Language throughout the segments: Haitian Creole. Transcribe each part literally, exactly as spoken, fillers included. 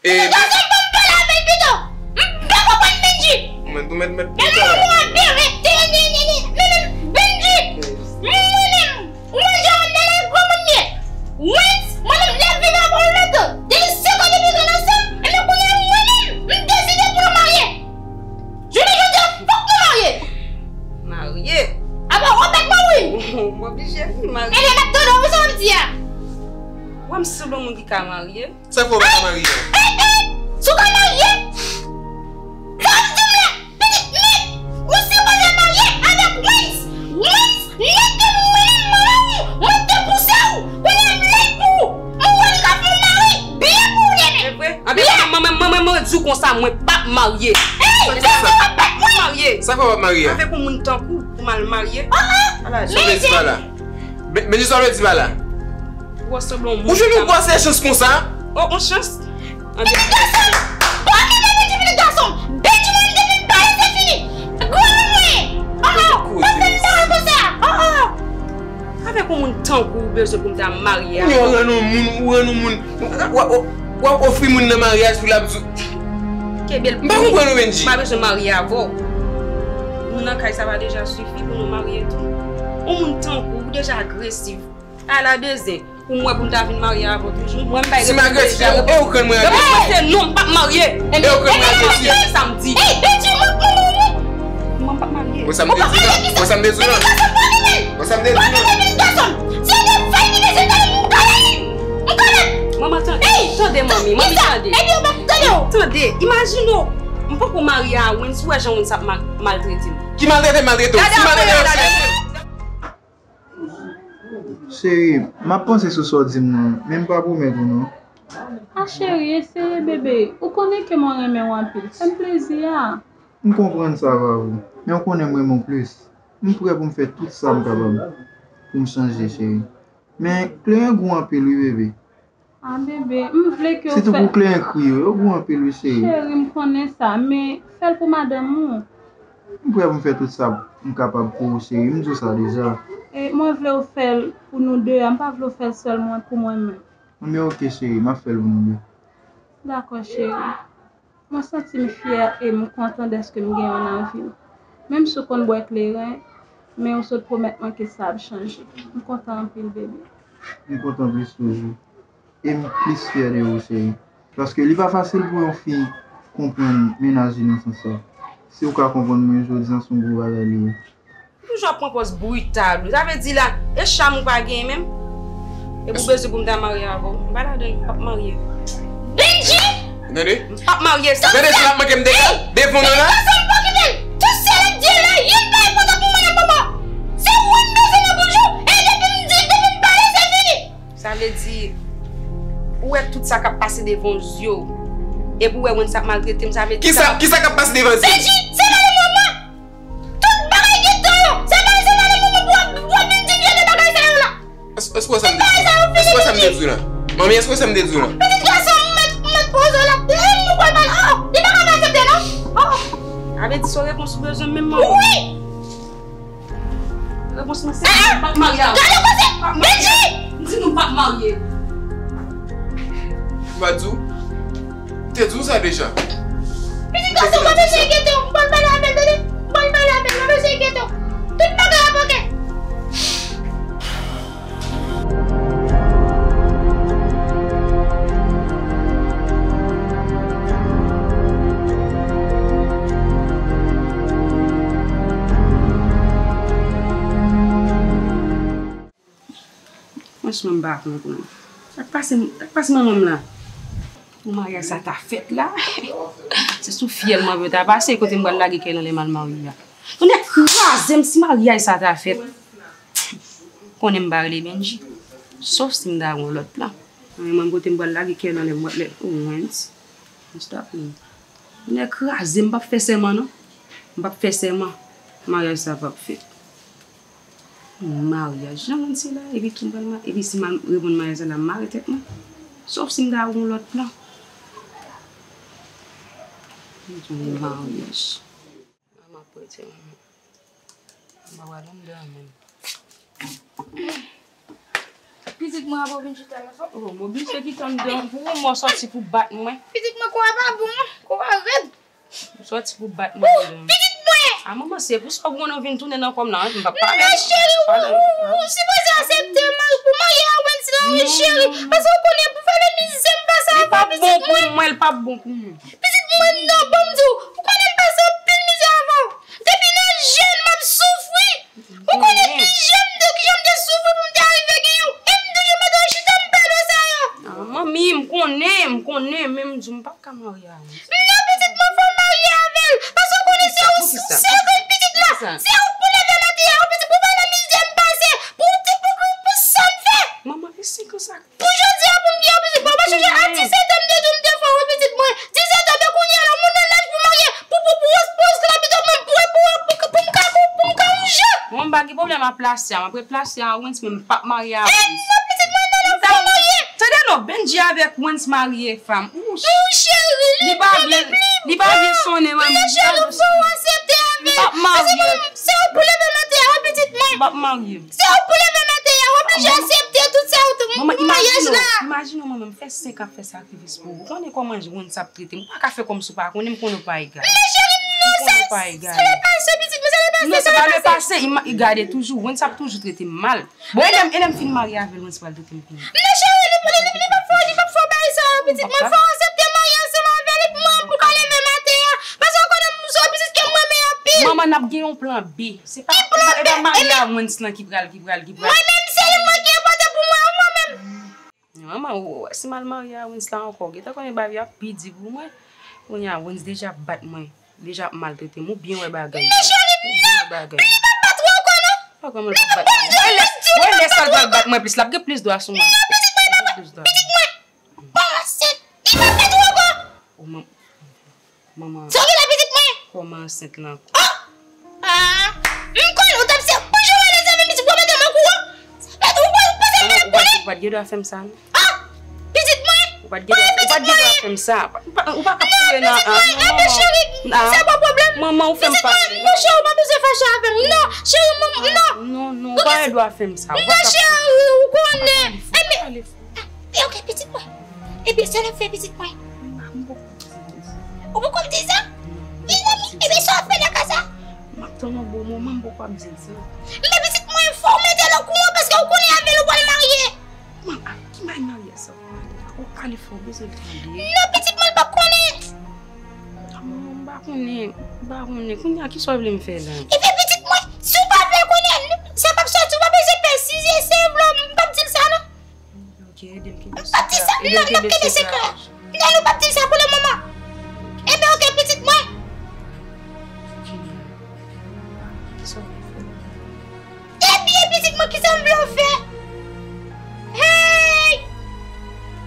E, gason, ban m pale avè l pito. M pa konprann Bendji. Mwen tou mèt mèt pito la. Mwen menm, mwen menm, Bendji. Mwen menm, ou wè jan m nan lè granmoun ye. Wens, mwen menm, lè viv avè w lontan. Depi senk an depi nou ansanm, enben kounye a mwen menm, m deside pou nou marye. Jounen jodi a, fòk nou marye. Marye? Apa, w ap bat mwen, wi. M oblije vin marye. Enben, m ap tande w, sa w ap di a. Wè m sanble yon moun ki ka marye. Sa fè w pa ka marye? Eh, eh, si w ka marye? Sa w ap di m la? Pitit, men, ou sipoze marye avèk Wens. Wens, nèg ke mwen menm, mwen menm, mwen te pouse w. Kounye a m lèd pou ou. Mwen wè m ka fè w mari byen pou ou demen. E vre? Anben, mwen, mwen, mwen, mwen, mwen di w konsa, mwen p ap marye. Ey, sa w ap bat mwen? Marye. Sa fè w p ap marye a? Avèk yon moun tankou w pou m al marye? Oh, oh. Ala, sa w vle di pa la? Be-, Bendji, sa w vle di pa la? Ou sanble yon moun. Ou jwenn yon gwosè chans konsa? Oh, yon chans? Anben. Pitit gason! Bon, kite Bendji, pitit gason! Bendji, mwen, depi m pale, se fini! Granmoun mwen ye! Oh, oh! Mwen fè m pale konsa! Oh, oh! Avèk yon moun tankou w bezwen pou m ta marye avè w? Ou rann yon moun, ou rann yon moun, w ap, w ap, w ap ofri moun nan maryaj pou l ap di w. Kenbe l pou ou. M pa konprann ou, Bendji. M pa bezwen marye avè w. Nou nan kay, sa va deja sifi pou nou marye tou. Yon moun tankou w, ou deja agresif. Ala bezwen pou mwen pou m ta vin marye avè w toujou. Mwen m bay repons deja. Si m agresif, e ou k rann mwen agresif? Repons se non, m p ap marye. E ou k rann mwen agresif? Sa m di. Ey, Bendji, mwen, mwen, mwen, mwen. Mwen p ap marye. Wè sa m te di w lan? Wè sa m te di w lan? Wè sa m te di w lan? Manman, tande. Tande, manmi, tande. Tande, imajine w. M poko marye a Wens, ou wè jan Wens ap mal-, maltrete m. Ki maltrete, maltrete w? Ki maltrete, maltrete w? Cheri, m ap panse sou sa w di m nan, men m pa pwomèt ou non. A cheri, eseye bebe, ou konnen ke mwen renmen w anpil, fè m plezi a. M konprann sa, Vavou, men w konnen m renmen w plis. M prè pou m fè tout sa m kapab pou m chanje, cheri. Men, kleren gou anpil wi, bebe. A, bebe, m vle ke w fè. Sitou pou kleren kri yo, yo gou anpil wi, cheri. Cheri, m konnen sa, men fè l pou madanm ou. M prè pou m fè tout sa m kapab pou ou, cheri, m di w sa deja. E mwen vle w fè l pou nou de a, m pa vle w fè l sèlman pou mwen menm. Anben, oke, cheri, m ap fè l pou nou de. Dakò, cheri. Mwen santi m fyè e m kontan dèske m gen w nan vi m. Menm si w konn bwè kleren, men ou sot pwomèt mwen ke sa ap chanje. M kontan anpil, bebe. M kontan plis toujou. E m plis fyè de ou, cheri. Paske li pa fasil pou yon fi konprann mennaj li nan sans sa. Si w ka konprann mwen jodi a, se yon gwo bagay li ye. Ou toujou ap pran pòz brital ou. Sa vle di la, e cham ou pa genyen menm? Epi ou bezwen pou m ta marye avè w? M pa ladann, m p ap marye. Bendji! Tande? M p ap marye sa. Tande sa l ap manke m devan, devan w nan la? Gason m pa kite l. Tout sa l ap di la, youn pa enpòtan pou mwen nan moman. Se ou m bezwen nan bouch ou, e depi m di, depi m pale, se fini. Sa vle di, ou wè tout sa k ap pase devan zye w. Epi ou wè Wens ap maltrete m, sa vle di. Kisa, kisa k ap pase devan zye w? Bendji, se pa le moman. Tout bagay gen tan yo. Se pa, se pa le moman pou w ap, pou w ap vin di vye de bagay sa yo la. Èske, èske w wè sa m te di w la? Èske w wè sa m te di w la? Manmi, èske w wè sa m te di w la? Pitit gason, m mèt, m mèt poze w la. E, nou pral pale. Oh, oh, li pa ka maltrete non. Oh, oh. A vle di se yon repons ou bezwen menm, manmi? Wi. Repons mwen se non, m p ap marye avè w. Gade koze, Bendji! M di nou p ap marye. M pa di w? M te di w sa deja. Pitit gason, pa bezwen enkyete w. M pral pale avè l, tande? M pral pale avè l, pa bezwen enkyete w. Tout bagay ap oke. Franchman, m pa konprann. Sa k pase, sa k pase manman m la? Pou maryaj sa ta fèt la, se sou fyèl mwen pou yo ta pase, kote m pral lage kè nan lè m al marye a. Tonnè kraze m si maryaj sa ta fèt. Konnen m pa rele Bendji. Sof si m ta gen yon lòt plan. Men mwen kote m pral lage kè nan lè m wè lè Wens. Wens t ap ri. Tonnè kraze m, m p ap fè sèman non. M p ap fè sèman. Maryaj sa p ap fèt. Maryaj, jan moun se la, epi tou m pral ma-, epi si m al reponn maryaj sa la, m mare tèt mwen. Sof si m ta gen yon lòt plan. Maryaj. A m ap prete yon. M pa pral anndan menm. Pitit mwen, ap vin chita la fò. Oh, m oblije kite anndan pou ou, mwen sòti pou bat mwen. Pitit mwen, kou a pa bon, kou a rèd. Ou sòti pou bat mwen anndan. Pitit mwen! A manman, se pou sa ou konn vin tounen nan kò m nan, m p ap pale. Non, cheri, ou, ou, ou sipoze aksepte m pou marye a Wens lan, wi, cheri. Paske ou konnen pou fè le mizè m pase avè pitit mwen. Li p ap bon pou mwen, li p ap bon pou mwen. Pitit mwen, non, ban m di w, ou konnen m pase anpil mizè avè w. Depi nan jèn, m ap soufri. Ou konnen kijan m te, kijan m te soufri pou m te arive genyen w. E m toujou mete w chita m pale w sa yo. Ah, manmi, m konnen, m konnen, men m di w m p ap ka marye a Wens. Non, pitit mwen, fò w marye avè l. Paske w konnen se ou, se ou ki pitit la. Se ou pou leve m atè a, wi, pitit, pou pa nan mizè m pase. Pou, pou, pou, pou sa m fè. Manman, e senk an sa. Pou jodi a, pou m gen yon pitit, bon, pa chonje a disèt an, m te di w m te fè w, wi, pitit mwen. Disèt an, men kounye a la, moun nan laj pou marye, pou, pou, pou, pou, pou, pou, pou, pou, pou m ka, pou, pou m ka yon jan. Mwen, m pa gen pwoblèm a plase a, m ap ret plase a Wens, men m p ap marye a Wens. Non, pitit mwen, non, non, fò w marye. Tande non, Bendji avèk Wens marye, fanm. Ou cheri, li pa byen, li pa byen sonnen, manmi. Non, cheri, fò w aksepte avè l. M p ap marye. Se ou pou leve m atè a, wi, pitit mwen. M p ap marye. Se ou pou leve m atè a, w oblije aksepte tout sa, tout maryaj la. Manman, imajine w, imajine w, manman, m fè senk an ap fè sakrifis pou ou. Ou konnen kòman Wens ap trete m. Ou pa ka fè kòmsi ou pa konnen, m konnen w pa egal. Men cheri, non, sa, se le pase, pitit mwen, se le pase, se le pase. Non, se pa le pase, gade toujou, Wens ap toujou trete m mal. Bon, e lè m, e lè m fin marye avè l, Wens pral trete m pi mal. Non, cheri, li, li, li, li p ap fè, li p ap fè bagay sa yo, pitit mwen. Fò w aksepte marye ansanm avè l, epi mwen, pou ka leve m atè a. Paske w konnen m se yon pitit ke m renmen anpil. Manman, n ap gen yon plan B. Se pa, e pa, e pa marye a Wens lan ki pral, ki pral, ki pral. Mwen menm, se li mwen ki enpòtan pou mwen, mwen menm. Manman, ou, si m al marye a Wens la ankò, gentan konnen bagay yo ap pi di pou mwen. Kounye a, Wens deja ap bat mwen, deja ap maltrete m. Ou byen wè bagay yo. Ou byen wè bagay yo. Li p ap bat ou ankò, non. Pa kwè mwen l p ap bat mwen. Mwen lè, mwen lè sa l pral bat mwen plis, l ap gen plis dwa sou mwen. Non, pitit mwen, li p ap bat, pitit mwen. Bon, se, li p ap bat ou ankò. Ou man-, Manman. Sa w gen la, pitit mwen? Kòman ansent lan? Oh! Ah! M konnen w t ap se, bonjou, wè, lezanmi, pitit mwen, mete m okouran. Sa fè tou, ou pa, ou pa, ou pa, ou pa t gen dwa fè m sa, non. Ah! Pitit mwen! Ou pa t gen dwa, ou pa t gen dwa fè m sa. Ou pa, ou pa, ou pa ka foure nan, ah, non, manman. Cheri, sa pa pwoblèm. Manman, ou fè m fache. Non, cheri, ou pa bezwen fache avè m. Non, cheri, manman, non. Non, non, ou pa gen dwa fè m sa. Non, cheri, ou konnen. Ou pa ka fè m sa. Ou pa ka fè m sa. Ou pa ka fè m sa. Ebyen, ok, pitit mwen. Ebyen, sa n ap fè, pitit mwen? Ou poko ap di sa? Mezanmi, ebyen, sa w ap fè nan ka sa? M ap tann yon bon moman, m poko ap di l sa. Men pitit mwen, fò w mete l okouran, paske ou konnen avè l ou pral marye. Manman, ki may maryaj sa w pale la? Ou pale fò, w bezwen tande. Non, pitit mwen, l p ap konnen. Ah, manman, m pa konnen, m pa konnen. Kounye a, kisa w vle m fè la? Ebyen, pitit mwen, si w pa vle konnen, sa p ap sòti, ou pa bezwen pè. Si se, se vle w, m p ap di l sa, non. Ok, ede m kenbe sekrè. M p ap di sa. Ede m kenbe sekrè. Non, nou p ap di sa pou le moman. Ebyen, ok, pitit mwen. Kisa w vle fè? Ebyen, pitit mwen, kisa m vle w fè? Hey!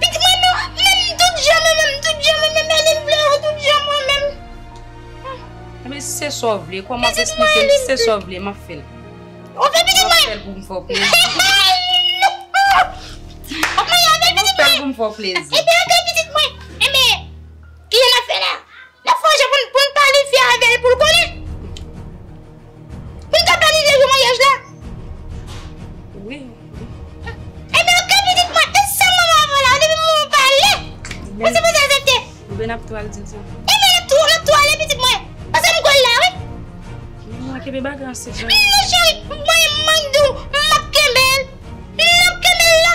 Pitit mwen, men, men m tout jan mwen menm, m tout jan mwen menm, Elin vle w tout jan mwen menm. Ebyen, si se sa w vle, kòman w ap esplike m? Si se sa w vle, m ap fè l. Ou fè pitit mwen. M ap fè l pou m fè w plezi. Ou fè l pou m fè w plezi. Ebyen, ok, pitit mwen. Ebyen, kijan n ap fè la? N ap fè yon jan pou n, pou n planifye avè l pou l konnen. Pou n ka planifye jou maryaj la. Wi. Ebyen, ok, pitit mwen. E sa manman an la, depi manman pale. Ou sipoze aksepte. Ou vle n ap tou al di l sa? Ebyen, n ap tou, n ap tou ale, pitit mwen. Paske m kwè l la, wi. Manman, kenbe bagay an sekrè. Non, cheri, mwen, mwen di w, m ap kenbe l. M ap kenbe l la.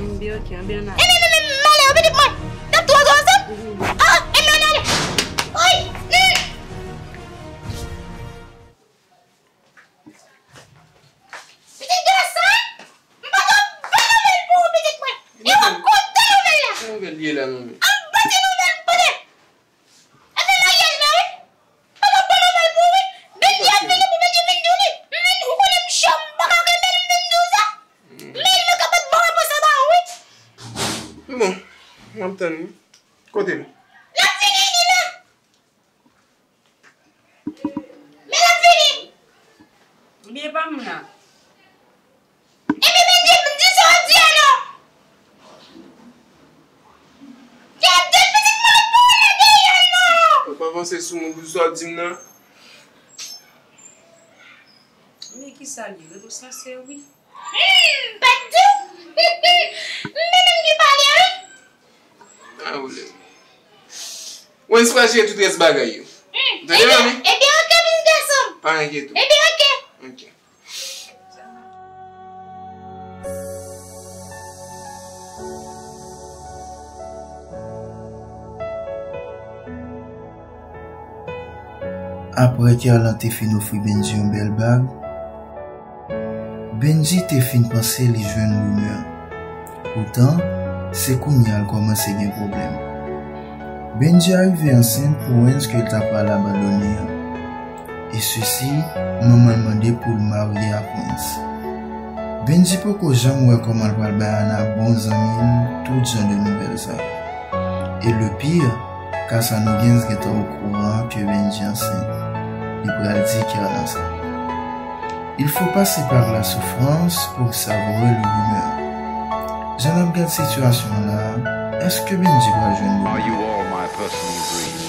Ebyen, ok, ebyen, n ale. Ebyen, men, men, m ale, wi, pitit mwen. N ap tou antre ansanm? Ah, ebyen, n ale. Oy! Hmm. Pitit gason, m pote yon bon nouvèl pou ou, pitit mwen. E w ap kontan nouvèl la. Ki nouvèl li ye la, manmi? Yon bon ti nouvèl m pote. Afè maryaj la, wi. M pote yon bon nouvèl pou ou, wi. Bendji ap vini pou Bendji vin di w li. Men ou konnen m cho, m pa ka kenbe l, m vin di w sa. Men li mwen kapab ba w repons anba ou, wi. Bon, m ap tann li. Kote l? L ap vini, li la. Men l ap vini. Ebyen, e pa m la. Ebyen, Bendji, m di sa w di a non. Gade pitit mwen pou w la deyò non. Ou pa panse sou mwen pou sa w di m nan? Men kisa l ye? Ret ou sansè, wi. Hmm, m pa t di w. Li menm ki pale, wi. Pa pwoblèm. Wens pral jere tout rès bagay yo. Tande, manmi? Ebyen, ebyen, oke, pitit gason m. Pa enkyete w. Ebyen, oke. Oke. Apre Kerlan te fin ofri Bendji yon bèl bag, Bendji te fin panse li jwenn winè. Poutan, se kounye a l kòmanse gen pwoblèm. Bendji arive ansent pou Wens ke l ta pral abandone an. E sesi, manman l mande pou l marye ak Wens. Bendji poko janm wè kòman l pral bay Ana bon zanmi l tout jan de nouvèl sa yo. E le pire, Cassandra Higgins gentan okouran ke Bendji ansent. Li pral di Kerlan sa. Il faut passer par la souffrance pour savourer le bonheur. Jan n ap gad sitiyasyon an la, èske Bendji pral jwenn bonè? Are you all my personal dreams?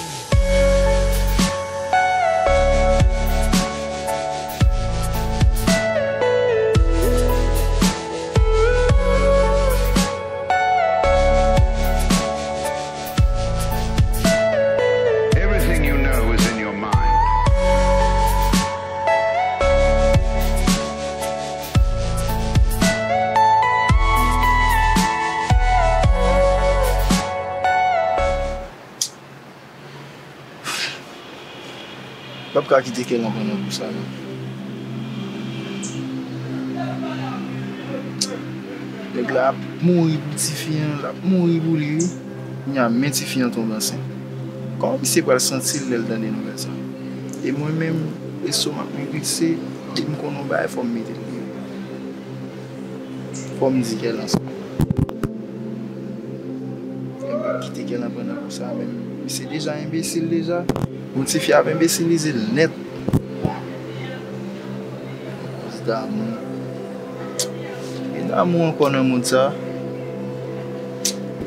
Everything you know is in your mind. M p ap ka kite Kerlan pran nan kou sa, non. Nèg la ap mouri pou tifi an, l ap mouri pou li, wi. Kounye a, men tifi an tonbe ansent. Kòman misye pral santi l lè l tande nouvèl sa? E mwen menm, lestomak mwen glise, depi m konn yon bagay, fò m mete l deyò. Fò m di Kerlan sa. Fè m pa kite Kerlan pran nan kou sa menm. Misye deja enbesil deja. Yon tifi ap enbesilize l nèt. Akoz damou. E damou ankò nan mond sa.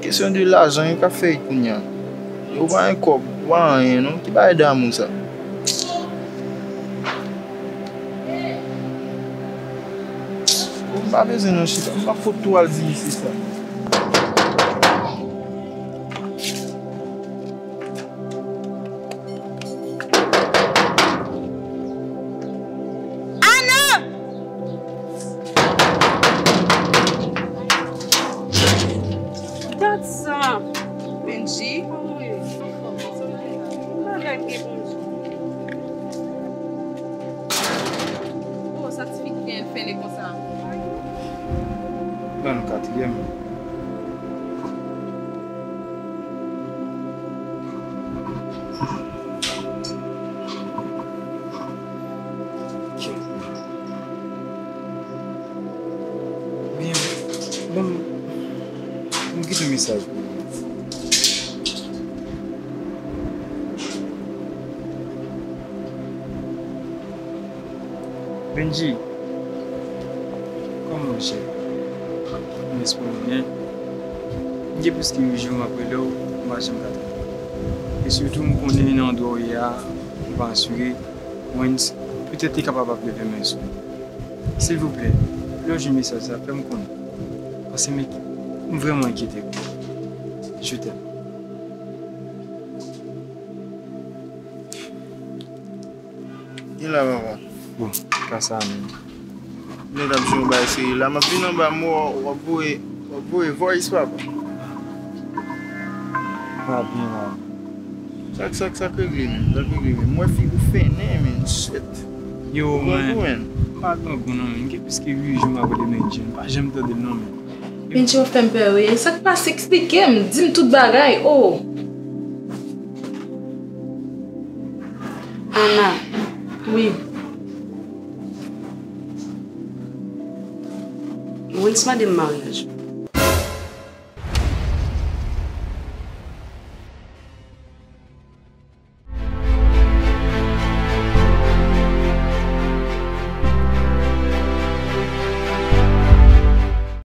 Kesyon de lajan, yo k ap fè kounye a. Yo pa gen kòb, yo pa anyen non. Ki bagay damou sa? Ou pa bezwen nan chita, m pa fout tou al di misye sa. Ana! Dat sa! Bendji, kòman w ye? Bagay m gen Bondye. Oh, sa tifi ki gen fè l konsa? Ban nou katriyèm. Byen, ban m, ban m kite yon mesaj pou ou. Bendji, kòman w, chè? M espere w byen. Gen plis ke uit jou m ap rele w, m pa janm ka tande w. E sitou, m konnen nan andwa w ye a, ou pa asire. Wens, petèt li kapab ap leve men sou ou. Silvouplè, lè w jwenn mesaj sa, fè m konnen. Paske m, m vrèman enkyete pou ou. Je t'aime. Gen la, papa. Bon, ka sa menm. Nèg ap jwe yon bagay serye la. M ap vin anba, m wè w ap voye, w ap voye voice, papa. Pa byen la. Sa k, sa k, sa k regle menm? Sa k regle menm? M wè figi w fennen, men, shit. Yo, men, m pa grangou non, men. M gen plis ke uit jou m ap rele Bendji. M pa janm tande l non, men. Bendji, w ap fè m pè, wi. Sa k pase? Eksplike m. Di m tout bagay. Oh. Ana. Wi. Wens mande m maryaj.